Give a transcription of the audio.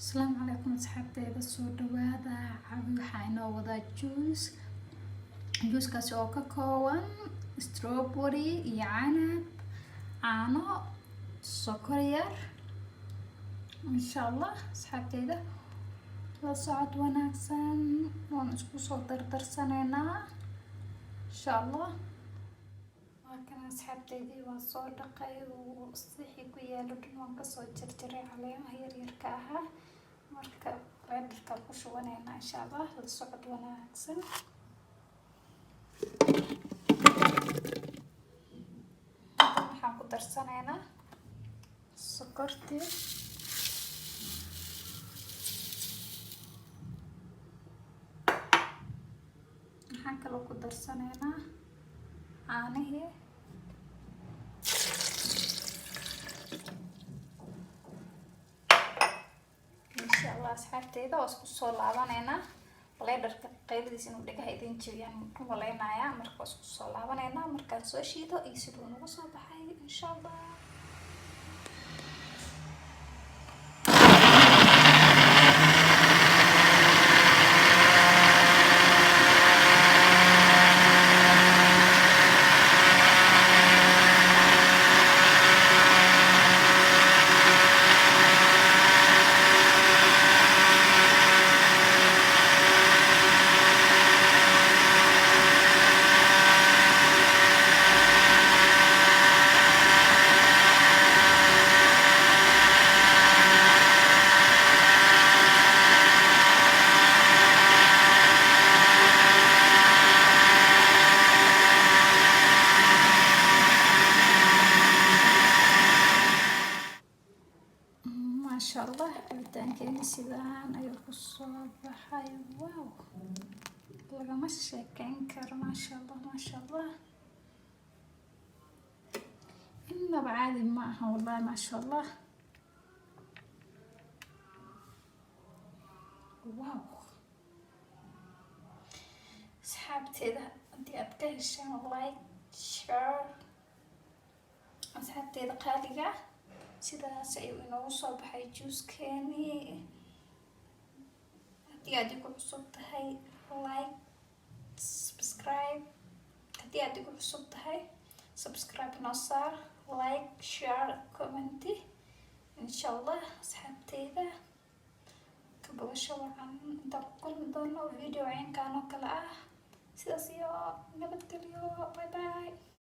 Asalaamu calaykum asxaabteyda, soo dhawaada. Caawi waxaa inoo wadaa juice, juicekaasi oo ka kooban strawberry iyo canab, caano, sokor yar. Insha Allah asxaabteyda, la socod wanaagsan. Waan isku soo dardarsaneynaa insha Allah. Waa kana asxaabteydii, waan soo dhaqay, wixii ku yaalo dhan waan kasoo jarjaray, caleemaha yaryarka ahaa. Marka blenderkaan ku shubaneynaa insha Allah. La socod wanaagsan. Waxaan ku darsanaynaa sokortii, waxaan kaloo ku darsanaynaa caanihii. Insha Allah asxaabteyda, waa isku soo laabaneynaa. Blenderka qayladiis inuu dhegaha idin jebiyaan u malaynayaa. Marka waa isku soo laabaneynaa markaan soo shiido iyo siduu nagu soo baxay insha Allah. Maasha Allah, cabitaankeeni sidaan ayuu kusoo baxay. Wow, lagama sheekeyn karo. Maasha Allah, maasha Allah, inaba caadi ma aha wallahi. Maasha Allah, wow. Asxaabteeda, haddii aad ka hesheen, like, share. Asxaabteeda qaaliga, sidaas ayuu inoogu soo baxay juuskeenii. Haddii aad igu cusub tahay, like, subscribe. Haddii aad igu cusub tahay, subscribe noo saar, like, share, comment insha Allah. Asxaabteyda, ka bogasho wacan. Intaan ku kulmi doono video ceynkan oo kale ah, sidaas iyo nabadgelyo. Bye bye.